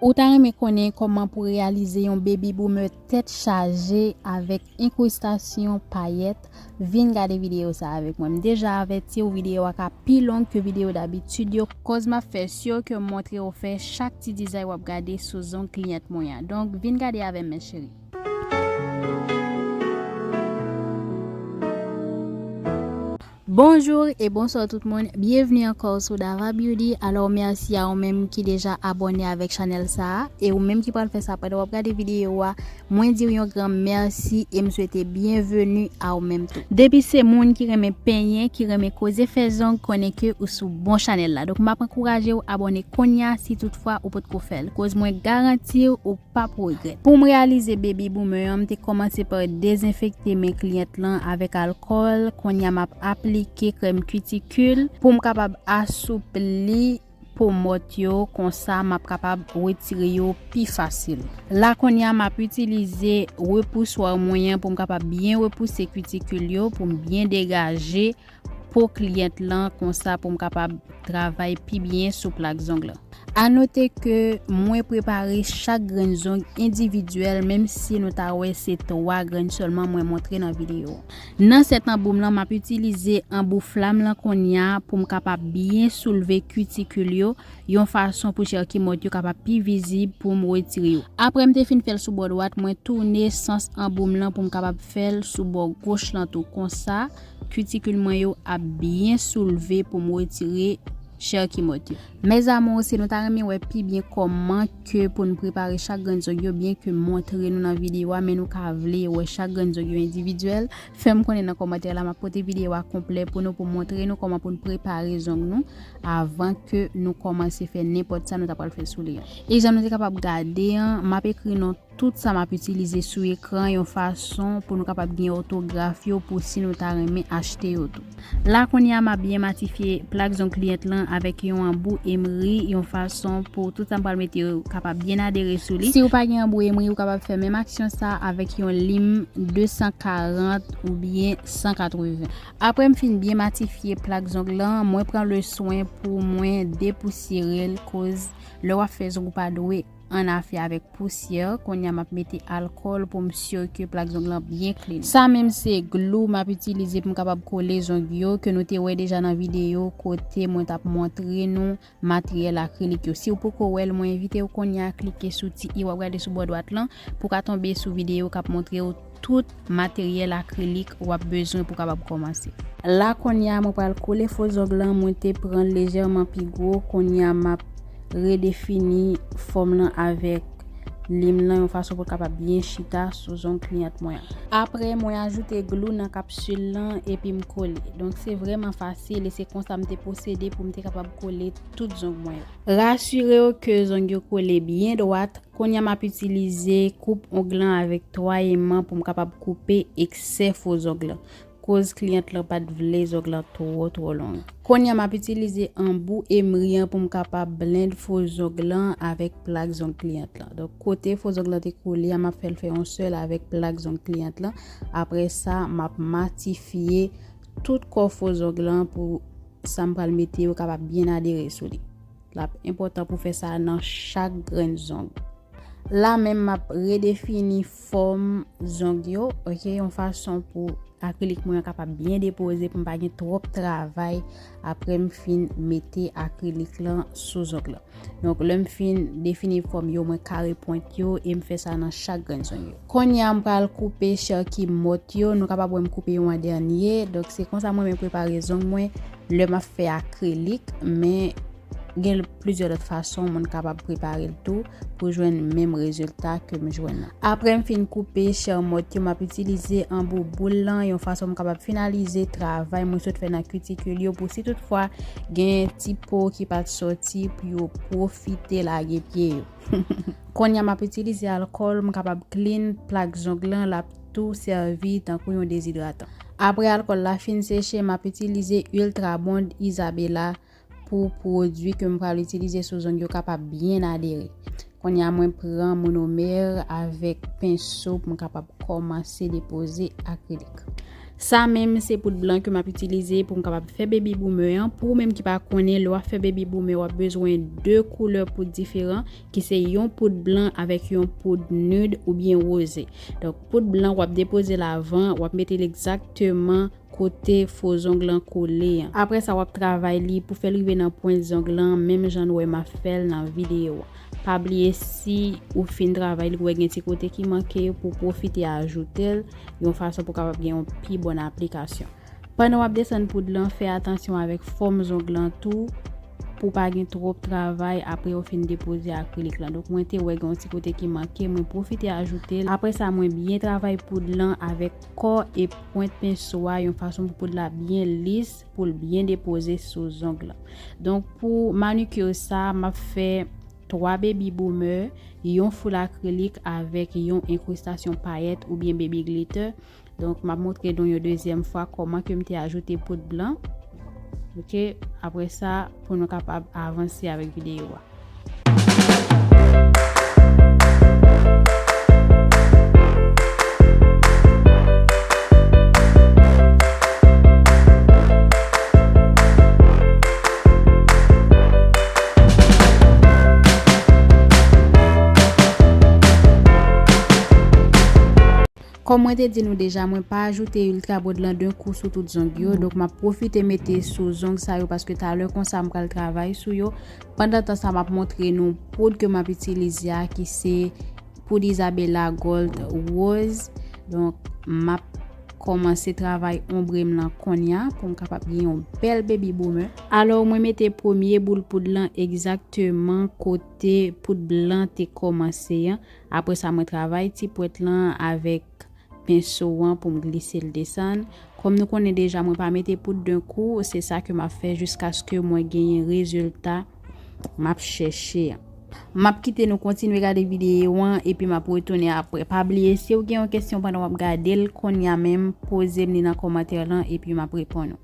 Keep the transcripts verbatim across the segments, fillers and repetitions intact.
Ou ta renmen konnen kòman pou reyalize yon baby boomer tèt chaje avèk enkristasyon payèt? Vin gade videyo sa avèk mwen. M deja avèti w, videyo a ka pi long ke videyo dabitid yo, koz m ap fè si ke m montre w fè chak ti dizay w ap gade sou zong kliyant mwen an. Donk, vin gade avè m, mes chéries. Bonjou e bonswa tout moun. Byenvni ankò sou Dava Beauty. Alò, mèsi a ou menm ki deja abòne avèk chanèl sa a. E ou menm ki pral fè sa pandan w ap gade videyo a, mwen di w yon gran mèsi e m swete byenveni a ou menm tou. Depi se moun ki renmen penyen, ki renmen koze fè zong, konnen ke ou sou bon chanèl la. Donk, m ap ankouraje w abòne kounye a si toutfwa ou potko fè l. Koz mwen garanti w, ou p ap regrèt. Pou m reyalize baby boomer an, m te kòmanse pa dezenfekte men kliyant lan avèk alkòl. Kounye a, m ap aplike krèm kitikil pou m kapab asoupli po mòt yo. Konsa, m ap kapab retire yo pi fasil. La, kounye a, m ap itilize repouswa mwen an pou m kapab byen repouse kitikil yo, pou m byen degaje po kliyant lan, konsa pou m kapab travay pi byen sou plak zong lan. A note ke mwen prepare chak grenn zong endividyèl, menm si nou ta wè se twa grenn sèlman mwen montre nan videyo. Nan sèt anboum lan, m ap itilize anbou flam lan kounye a pou m kapab byen soulve kitikil yo, yon fason pou chè ki mòt yo kapab pi vizib pou m retire yo. Apre m te fin fè l sou bò dwat, mwen tounen sans anboum lan pou m kapab fè l sou bò goch lan tou. Konsa, kitikil mwen yo ap byen soulve pou m retire chè ki mòt yo. Mes amours, si nou ta renmen wè pi byen kòman ke pou n prepare chak grenn zong yo, byen ke m montre nou nan videyo a, men nou ka vle wè chak grenn zong yo endividyèl, fè m konnen nan kòmantè la, m ap pote videyo a konplè pou nou, pou montre nou kòman pou n prepare zong nou avan ke nou kòmanse fè nenpòt sa nou ta pral fè sou li an. E jan nou te kapab gade an, m ap ekri non tout sa m ap itilize sou ekran yon fason pou nou kapab gen òtograf yo pou si nou ta renmen achte yo tou. La kounye a, m ap byen matifye plak zong kliyant lan avèk yon anbou emri yon fason pou tout sa m pral mete yo kapab byen adere sou li. Si ou pa gen anbou emri, ou kapab fè menm aksyon sa avèk yon lim de san karant oubyen san katreven. Apre m fin byen matifye plak zong lan, mwen pran le swen pou mwen depousyere l, koz lè w ap fè zong ou pa dwe annafè avèk pousyè. Kounye a, m ap mete alkòl pou m si ke plak zong lan byen clean. Sa menm se glou m ap itilize pou m kapab kole zong yo, ke nou te wè deja nan videyo kote mwen t ap montre nou materyèl akrilik yo. Si w poko wè l, mwen envite w kounye a klike sou ti i w ap gade sou bò dwat lan pou w ka tonbe sou videyo k ap montre w tout materyèl akrilik w ap bezwen pou w kapab kòmanse. La kounye a, mwen pral kole fo zong lan, mwen te pran l lejèman pi gwo. Kounye a, m ap redefini fòm lan avèk lim lan yon fason pou l kapab byen chita sou zong kliyant mwen an. Apre, mwen ajoute glou nan kapsil lan epi m kole. Donk, se vrèman fasil e se konsa m te pwosede pou m te kapab kole tout zong mwen yo. Rasire w ke zong yo kole byen dwat. Kounye a, m ap itilize koup ong lan avèk twa eman pou m kapab koupe eksè fo zong lan, koz kliyant lan pa t vle zong lan twò, twò long. Kounye a, m ap itilize anbou emri an pou m kapab blend fo zong lan avèk plak zong kliyant lan. Donk, kote fo zong lan te kole a, m ap fè l fè yon sèl avèk plak zong kliyant lan. Apre sa, m ap matifye tout kò fo zong lan pou sa m pral mete yo kapab byen adere sou li. L ap enpòtan pou fè sa nan chak grenn zong. La menm, m ap redefini fòm zong yo, oke, yon fason pou akrilik mwen an kapab byen depoze, pou m pa gen twòp travay apre m fin mete akrilik lan sou zong lan. Donk, lè m fin defini fòm yo, mwen kare pwent yo e m fè sa nan chak grenn zong yo. Kounye a, m pral koupe chè ki mòt yo. Nou kapab wè m koupe yon an dènye. Donk, se konsa mwen menm prepare zong mwen lè m ap fè akrilik, men gen plizyè lòt fason moun kapab prepare l tou pou jwenn menm rezilta ke m jwenn nan. Apre m fin koupe chè mòt yo, m ap itilize anbou boul lan yon fason m kapab finalize travay mwen sot fè nan kitikil yo pou si toutfwa gen ti po ki pa t sòti pou yo pwofite lage pye yo. Kounye a m ap itilize alkòl, m kapab clean plak zong lan, l ap tou sèvi tankou yon dezidratan. Apre alkòl la fin seche, m ap itilize Ultra Bond Isabella pou pwodui ke m pral itilize sou zong yo kapab byen adere. Kounye a mwen pran monomè avèk penso pou m kapab kòmanse depoze akrilik. Sa menm se poud blan ke m ap itilize pou m kapab fè baby boomer an. Pou ou menm ki pa konnen, lè w ap fè baby boomer, w ap bezwen de koulè poud diferan, ki se yon poud blan avèk yon poud nude oubyen woze. Donk, poud blan, w ap depoze l avan, w ap mete l egzakteman kote fo zong lan kole an. Apre sa, w ap travay li pou fè l rive nan pwent zong lan, menm jan nou wè m ap fè l nan videyo a. Pa bliye, si ou fin travay li, ou wè gen ti kote ki manke, pou w pwofite ajoute l, yon fason pou w kapab gen yon pi bòn aplikasyon. Pandan w ap desann poud lan, fè atansyon avèk fòm zong lan tou, pou pa gen twòp travay apre w fin depoze akrilik lan. Donk, mwen te wè gen yon ti kote ki manke, mwen pwofite ajoute l. Apre sa, mwen byen travay poud lan avèk kò e pwent penso a, yon fason pou poud la byen lis, pou l byen depoze sou zong lan. Donk, pou manikir sa, m ap fè twa baby boomer, yon full akrilik avèk yon enkrustasyon payèt oubyen baby glitter. Donk, m ap montre nou yon dezyèm fwa kòman ke m te ajoute poud blan. Oke, apre sa, pou nou kapab avanse avèk videyo a. Kòm mwen te di nou deja, mwen pa ajoute Ultra Broad lan d'un coup sou tout zong yo. Donk, m ap pwofite mete sou zong sa yo paske talè konsa m pral travay sou yo. Pandan tan sa, m ap montre nou poud ke m ap itilize a, ki se poud Isabella Gold Rose. Donk, m ap kòmanse travay onbre m lan kounye a pou m kapab gen yon bèl baby boomer. Alò, mwen mete premye boul poud lan egzakteman kote poud blan te kòmanse an. Apre sa, mwen travay ti pwent lan avèk penso an pou m glise l desann. Kòm nou konnen deja, mwen pa mete poud d'un coup, se sa ke m ap fè jiskaske mwen genyen rezilta m ap chèche an. M ap kite nou kontinye gade videyo an, epi m ap retounen apre. Pa bliye, si w gen yon kesyon pandan w ap gade l, kounye a menm, poze m li nan kòmantè lan, epi m ap reponn ou.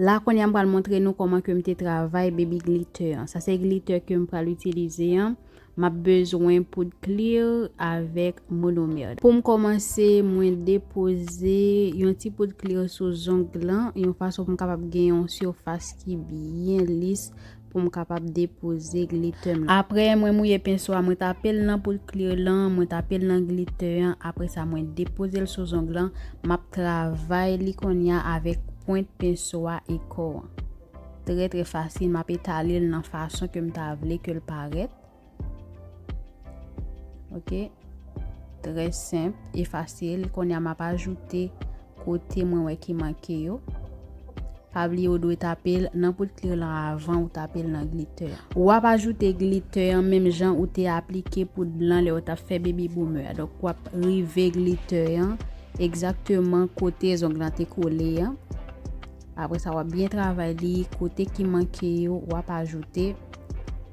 La, kounye a, m pral montre nou kòman ke m te travay baby glitter an. Sa se glitter ke m pral itilize an. M ap bezwen poud clear avèk monomèd. Pou m kòmanse, mwen depoze yon ti poud clear sou zong lan, yon fason pou m kapab gen yon sifas ki byen lis pou m kapab depoze glitter m lan. Apre mwen mouye penso a, mwen tape l nan poud clear lan, mwen tape l nan glitter an, apre sa mwen depoze l sou zong lan, m ap travay li kounye a avèk pwent penso a e kò an. Trè, trè fasil, m ap etale l nan fason ke m ta vle ke l parèt. Ok? Trè senp e fasil. Kounye a m ap ajoute kote mwen wè ki manke yo. Pa bliye ou dwe tape l nan poud clear lan avan ou tape l nan glitter an. W ap ajoute glitter an menm jan ou te aplike poud blan lè ou t ap fè baby boomer a. Donk, w ap rive glitter an egzakteman kote zong lan te kole an. Apre sa, w ap byen travay li, kote ki manke yo, w ap ajoute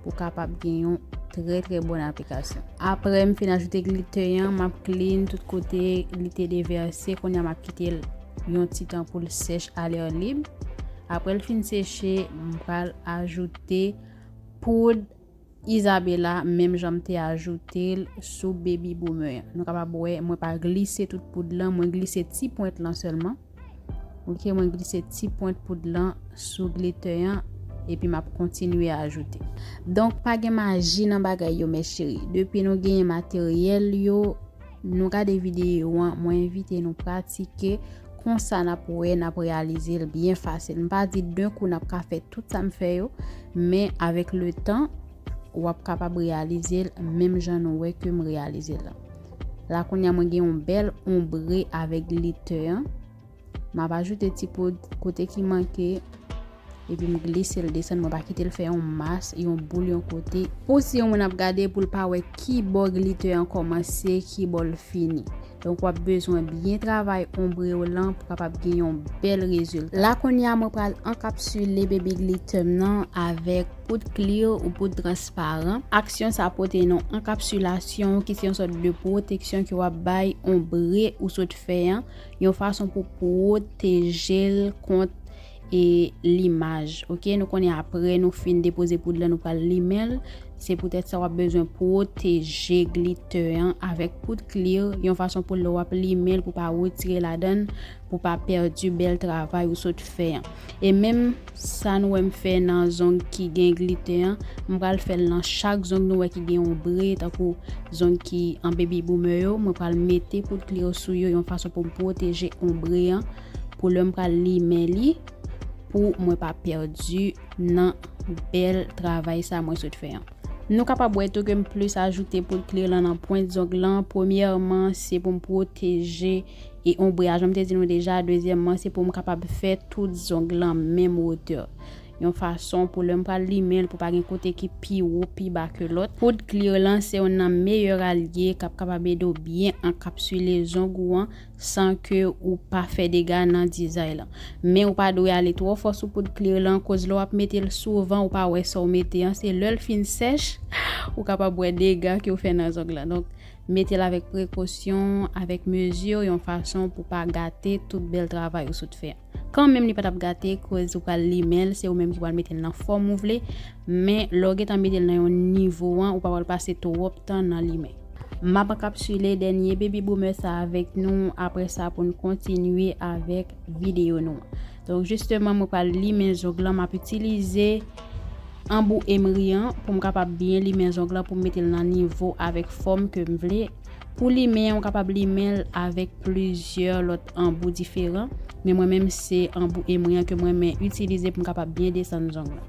pou kapab gen yon trè, trè bòn aplikasyon. Apre m fin ajoute glitter an, m ap clean tout kote li te devèse, kounye a m ap kite l yon ti tan pou l sèch a lè lib. Apre l fin seche, m pral ajoute poud Isabella, menm jan m te ajoute l sou baby boomer an. Nou kapab wè, mwen pa glise tout poud lan, mwen glise ti pwent lan sèlman. Ok, mwen glise ti pwent poud lan sou glitter an, epi m ap kontinye ajoute. Donk, pa gen maji nan bagay yo, mes chéries. Depi nou genyen materyèl yo, nou gade videyo an, mwen envite nou pratike, konsa n ap wè, n ap reyalize l byen fasil. M pa di d'un coup n ap ka fè tout sa m fè yo, men avèk le tan, w ap kapab reyalize l menm jan nou wè ke m reyalize l la. La kounye a mwen gen yon bèl ombre avèk glitter an. M ap ajoute ti poud kote ki manke, epi m glise l desann, mwen pa kite l fè yon mas, yon boul yon kote. Pou si yon moun ap gade pou l pa wè ki bò glitter an kòmanse, ki bò l fini. Donk, w ap bezwen byen travay ombre w lan pou kapab gen yon bèl rezilta. La kounye a, mwen pral ankapsile baby glitter m nan avèk poud clear ou poud transparan. Aksyon sa pote non ankapsilasyon, ki se yon sòt de pwoteksyon ke w ap bay ombre ou sot fè an, yon fason pou pwoteje l kont e limaj. Ok, nou konnen apre nou fin depoze poud lan, nou pral limen l. Se poutèt sa w ap bezwen pwoteje glitter an avèk poud clear, yon fason pou lè w ap limen l pou pa retire ladan l, pou pa pèdi bèl travay ou sot fè an. E menm sa nou wè m fè nan zong ki gen glitter an, m pral fè l nan chak zong nou wè ki gen ombre, tankou zong ki an baby boomer yo, mwen pral mete poud clear sou yo yon fason pou m pwoteje ombre an, pou lè m pral limen li, pou mwen pa pèdi nan bèl travay sa mwen sot fè an. Nou kapab wè tou ke m plis ajoute poud clear lan nan pwent zong lan. Premyèman, se pou m pwoteje e ombre a, jan m te di nou deja. Dezyèmman, se pou m kapab fè tout zong lan menm wotè. Yon fason pou lè m pral limen l pou pa gen kote ki pi wo, pi ba ke lòt. Poud clear lan se youn nan meyè alye k ap kapab ede w byen ankapsile zong ou an san ke ou pa fè dega nan dizay lan. Men ou pa dwe ale twò fò sou poud clear lan, koz lè w ap mete l souvan, ou pa wè sa w mete an, se lè l fin sèch, ou kapab wè dega ke w fè nan zong lan. Donk, mete l avèk prekosyon, avèk mezi, yon fason pou pa gate tout bèl travay ou sot fè an. Kanmenm, li pa t ap gate, koz ou pral limen l, se ou menm ki pral mete l nan fòm ou vle, men lè w gentan mete l nan yon nivo an, ou pa pral pase twòp tan nan limen. M ap ankapsile dènye baby boomer sa avèk nou, apre sa pou n kontinye avèk videyo nou an. Donk, jisteman, mwen pral limen zong lan, m ap itilize anbou emri an pou m kapab byen limen zong lan, pou m mete l nan nivo avèk fòm ke m vle. Pou limen an, ou kapab limen l avèk plizyè lòt anbou diferan, men mwen menm se anbou emri an ke m renmen itilize pou m kapab byen desann zong lan.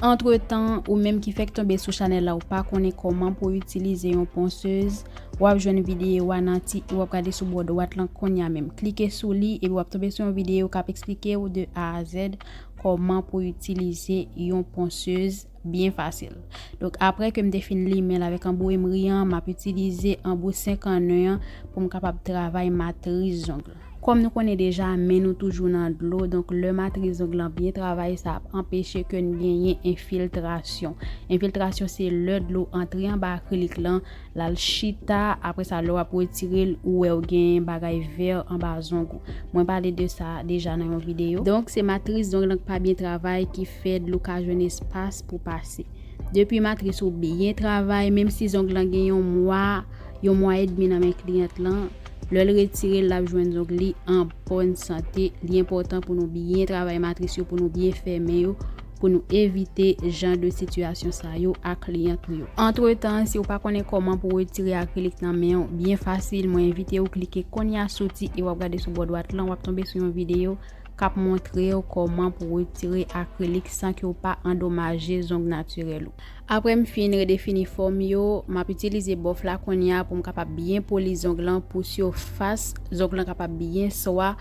Antretan, ou menm ki fèk tonbe sou chanèl la, ou pa konnen kòman pou itilize yon ponsez, w ap jwenn videyo a nan ti i w ap gade sou bò dwat lan kounye a menm. Klike sou li epi w ap tonbe sou yon videyo k ap eksplike w de A a Z kòman pou itilize yon ponsez byen fasil. Donk, apre ke m te fin limen l avèk anbou emri an, m ap itilize anbou senk an en an pou m kapab travay matris zong lan. Kòm nou konnen deja, men nou toujou nan dlo, donk lè matris zong lan byen travay, sa ap anpeche ke n genyen enfiltrasyon. Enfiltrasyon se lè dlo antre anba akrilik lan, l al chita, apre sa lè w ap retire l, ou wè w gen bagay vè anba zong ou. Mwen pale de sa deja nan yon videyo. Donk, se matris zong lan k pa byen travay ki fè dlo ka jwenn espas pou pase. Depi matris ou byen travay, menm si zong lan gen yon mwa, yon mwa edmi nan men kliyant lan, lè l retire l, l ap jwenn zong li an bòn sante. Li enpòtan pou nou byen travay matris yo, pou nou byen fèmen yo, pou nou evite jan de sitiyasyon sa yo ak kliyan nou yo. Antretan, si w pa konnen kòman pou w retire akrilik nan men w, byen fasil, mwen envite w klike kounye a sou ti e w ap gade sou bò dwat lan, w ap tonbe sou yon videyo k ap montre w kòman pou w retire akrilik san ke w pa andomaje zong natirèl ou. Apre m fin redefini fòm yo, m ap itilize bòf la kounye a pou m kapab byen poli zong lan, pou sifas zong lan kapab byen swa,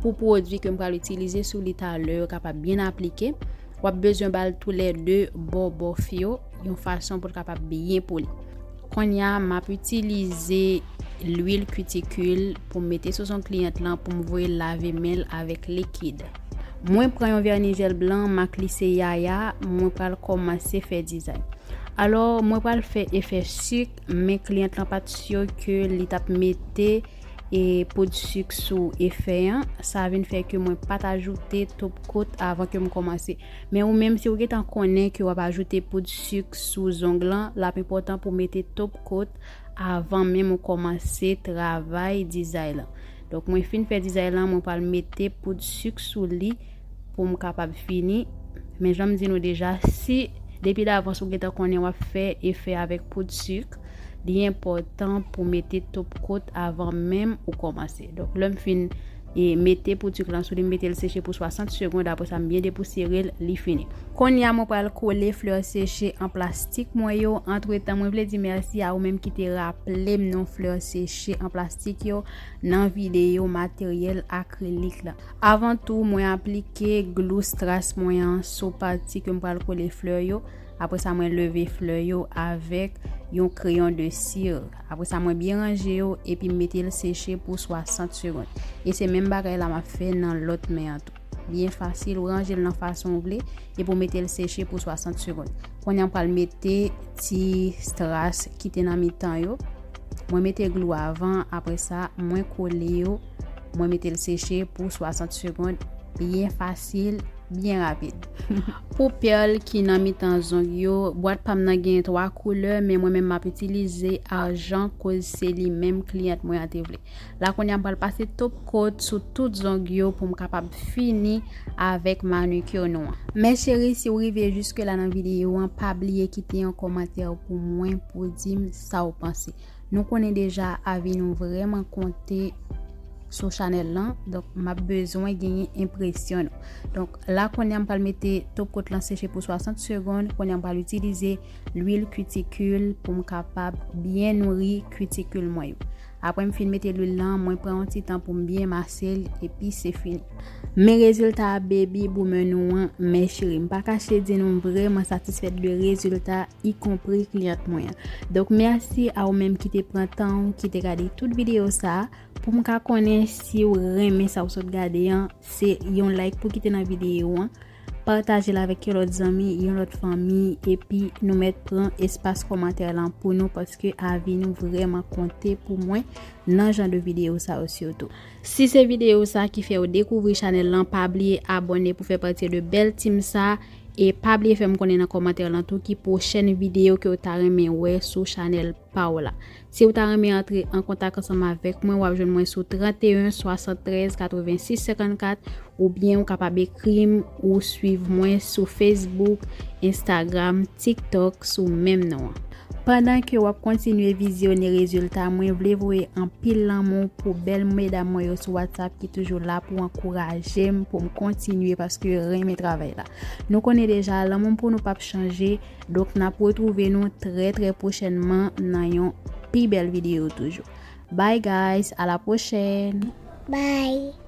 pou pwodui ke m pral itilize sou li talè yo kapab byen aplike. W ap bezwen ba l toulède bò bòf yo yon fason pou l kapab byen poli. Kounye a, m ap itilize lwil kitikil pou m mete sou zong kliyant lan pou m voye lave men l avèk likid. Mwen pran yon vèni jèl blan, m ak li se Yaya, mwen pral kòmanse fè dizay. Alò, mwen pral fè efè sik, men kliyant lan pa t si ke li t ap mete e poud sik sou efè an, sa vin fè ke mwen pa t ajoute top coat avan ke m kòmanse. Men ou menm, si w gentan konnen ke w ap ajoute poud sik sou zong lan, l ap enpòtan pou w mete top coat avan menm ou kòmanse travay dizay lan. Donk, mwen fin fè dizay lan, mwen pral mete poud sik sou li pou m kapab fini. Men jan m di nou deja, si depi davans ou gentan konnen w ap fè efè avèk poud sik, li enpòtan pou mete top coat avan menm ou kòmanse. Donk, lè m fin e mete poud sik lan sou li, m mete l seche pou swasant segonn, apre sa m byen depousyere l, li fini. Kounye a, mwen pral kole flè seche an plastik mwen yo. Antretan, mwen vle di mèsi a ou menm ki te raple m non flè seche an plastik yo nan videyo materyèl akrilik la. Avan tou, mwen aplike glou stras mwen an sou pati ke m pral kole flè yo. Apre sa, mwen leve flè yo avèk yon kreyon de sir. Apre sa, mwen byen ranje yo epi m mete l seche pou swasant segonn. E se menm bagay la m ap fè nan lòt men an tou. Byen fasil, ou ranje l nan fason ou vle epi ou mete l seche pou swasant segonn. Kounye a, m pral mete ti stras ki te nan mitan yo. Mwen mete glou avan, apre sa, mwen kole yo, mwen mete l seche pou swasant segonn. Byen fasil, byen rapid. Pou pèl ki nan mitan zong yo, bwat pa m nan gen twa koulè, men mwen menm m ap itilize ajan, koz se li menm kliyant mwen an te vle. La kounye a, m pral pase top coat sou tout zong yo pou m kapab fini avèk manikir nou an. Men cheri, si w rive jiske la nan videyo an, pa bliye kite yon kòmantè pou mwen pou di m sa w panse. Nou konnen deja avi nou vrèman konte sou chanèl lan, donk m ap bezwen genyen enpresyon nou. Donk la kounye a, m pral mete top coat lan seche pou swasant segonn, kounye a m pral itilize lwil kitikil pou m kapab byen nouri kitikil mwen yo. Apre m fin mete lwil lan, mwen pran yon ti tan pou m byen mase l, epi se fini. Men rezilta a, baby boomer nou an, men cheri, m pa kache di nou m vrèman satisfèt de rezilta, ikonpri kliyant mwen an. Donk, mèsi a ou menm ki te pran tan ou, ki te gade tout videyo sa a. Pou m ka konnen si w renmen sa w sot gade an, se yon like pou kite nan videyo an. Pataje l avèk yon lòt zanmi, yon lòt fanmi, epi nou mèt pran espas kòmantè lan pou nou, paske avi nou vrèman konte pou mwen nan jan de videyo sa yo sitou. Si se videyo sa ki fè w dekouvri chanèl lan, pa bliye abòne pou fè pati de bèl team sa, e pa bliye fè m konnen nan kòmantè lan tou ki pwochèn videyo ke w ta renmen wè sou chanèl pa w la. Si w ta renmen antre an kontak ansanm avèk mwen, w ap jwenn mwen sou trannteyen swasanntrèz katrevensis senkannkat, oubyen ou kapab ekri m ou swiv mwen sou Facebook, Instagram, TikTok sou menm non an. Pandan ke w ap kontinye vizyone rezilta, mwen vle voye anpil lanmou pou bèl medam mwen yo sou WhatsApp ki toujou la pou ankouraje m, pou m kontinye paske yo renmen travay la. Nou konnen deja, lanmou m pou nou p ap chanje, donk n ap retwouve nou trè, trè pwochènman nan yon pi bèl videyo toujou. Bye guys, à la prochaine! Bye!